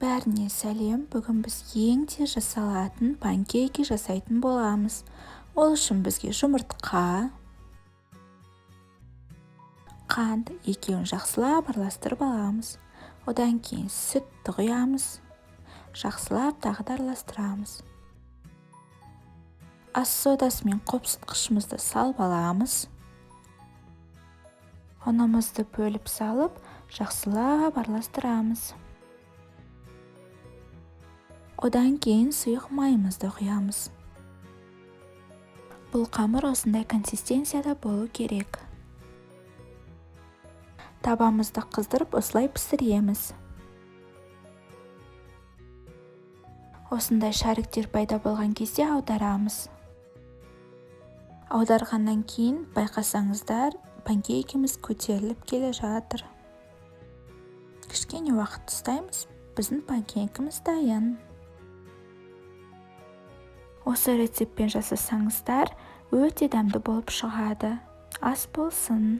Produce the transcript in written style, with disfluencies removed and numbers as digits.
Бәріне сәлем! Бүгін біз ең тез жасалатын панкейки жасайтын боламыз. Ол үшін бізге жұмыртқа, қант, екеуін жақсылап араластырып аламыз. Одан кейін сүтті құямыз, жақсылап тағы да араластырамыз. Ас содасы мен қопсытқышымызды салып аламыз. Ұнымызды бөліп салып, жақсылап араластырамыз. Одан кейін сұйық майымызды құямыз. Бұл қамыр осындай консистенцияда болу керек. Табамызды қыздырып, осылай пісіреміз. Осындай шариктер пайда болған кезде аударамыз. Аударғаннан кейін байқасаңыздар, панкейкіміз көтеріліп келе жатыр. Кішкене уақыт ұстаймыз, біздің панкейкіміз дайын. Осы рецептпен жасасаңыздар, өте дәмді болып шығады. Ас болсын!